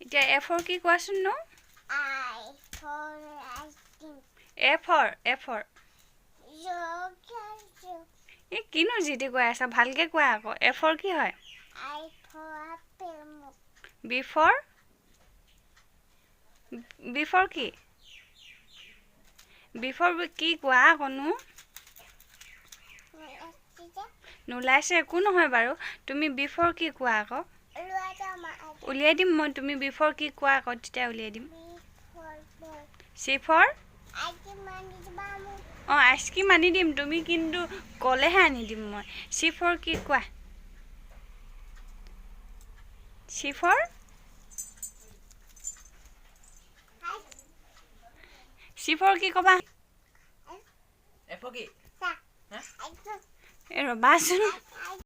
এতিয়া এ ফৰ কি কোৱাচোন নো? I for ice cream. A for, A for. Yoga. এই কিনো যি টি কৈ আছা, ভালকৈ কোৱা আকৌ। এ ফৰ কি হয়? I for apple. B for, B for কি? বি ফৰ কি কোৱা আকৌনো? নোলাইছে, একো নহয় বাৰু। তুমি বি ফৰ কি কোৱা আকৌ? উলিয়াই দিম মই। তুমি বি ফৰ কি কোৱা আকৌ, তেতিয়া উলিয়াই দিম। C for? অঁ, আইচক্ৰীম আনি দিম তুমি কিন্তু ক'লেহে আনি দিম মই। চি ফৰ কি কোৱা? চি ফৰ, চি ফৰ কি ক'বা? এই ৰ'বাচোন।